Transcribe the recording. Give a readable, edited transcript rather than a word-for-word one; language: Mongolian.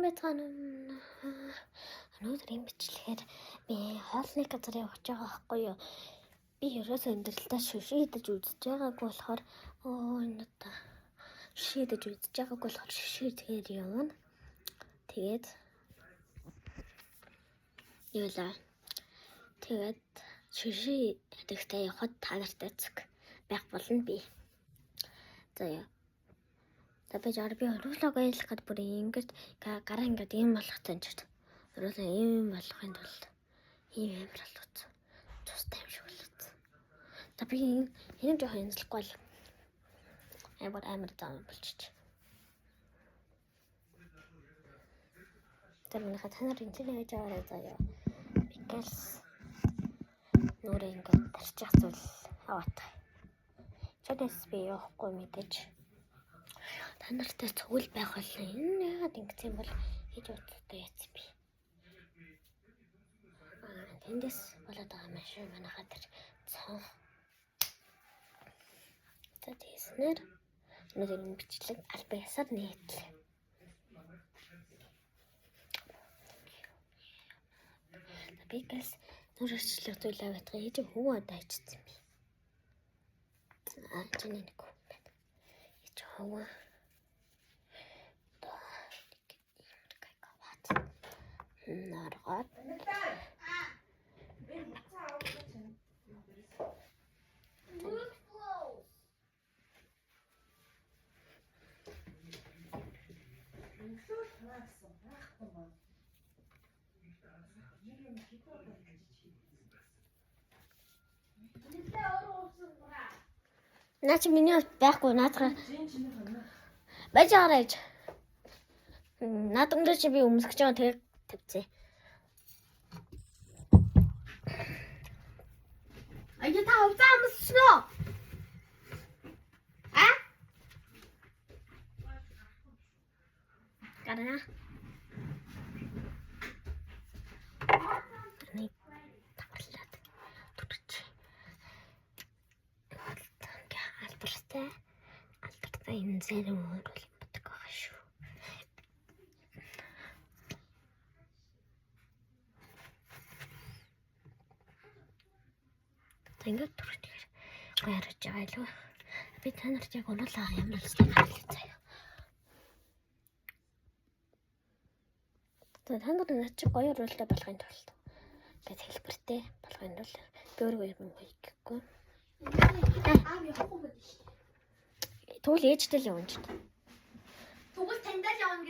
Байцгаана уу? Өнөөдөр энэ бичлэгээр би хоолны газар явж байгаа байхгүй юу? Би ерөөсөө амьдралдаа шүши идэж үзэж байгаагүй болохоор оо энэ одоо шүши идэж үзэж байгаагүй болохоор шүши идэхээр явна. Тэгээд юу лээ. Тэгээд шүши идэхтэй явхад та нартай зүг байх болно би. За яа. За би жаар би оруулаа гоёлох гэд бүр ингэж гараа ингээд ийм болгоцсон ч оруулаа ийм болохын тулд ийм амар болгоцсон. Цустай юм шиг болгоцсон. За би энэ жоохон янзлахгүй бол амар амар зам болчих. За манайха та нар энэ яаж аваарай заяа. Because нүрээ ингээд тарчих зүйл аваад. Чодес би явахгүй мэдээж. Та нартай цугл байх болно. Энэ яагаад ингэсэн бол хийж утастай яц би. Аа тэндээс болоод байгаа юм шиг манайхаа тэр цонх. За тийснэр өнөөдөр энэ бичлэг албан ёсоор нийтлээ. Би бас нүр өрчлөх зүйл аваад ээж хөвөө одоо ичсэн би. Аа чиний нэг хүн байна. Ээж хөвөө. Одоо нэг ийм гайгават. Наргаад. Наа чи миний хувьд байхгүй наадах. Байж байгаарай гэж. Наад өндөр чи би өмсөх гэж байгаа тэгээд тавьцээ. Аяа та хувцас өмссөн үү? А? Гарна. Нэг таварлаад түрч. Ингээ алдартай. Алдартай энэ зарим өөр бол боддог байгаа шүү. За ингээд түрчгээр гоё харж байгаа илүү. Би та нарт яг уруулаа ямар болсон харуулъя заяа. За та нар над чи гоё уруултай болохын тулд ингээд хэлбэртэй болохын тулд би өөрөө юм гоё гэхгүй. Аав явахгүй гэдэг шүү. Тэгвэл ээжтэй л явна ч. Тэгвэл таньдаа л явна.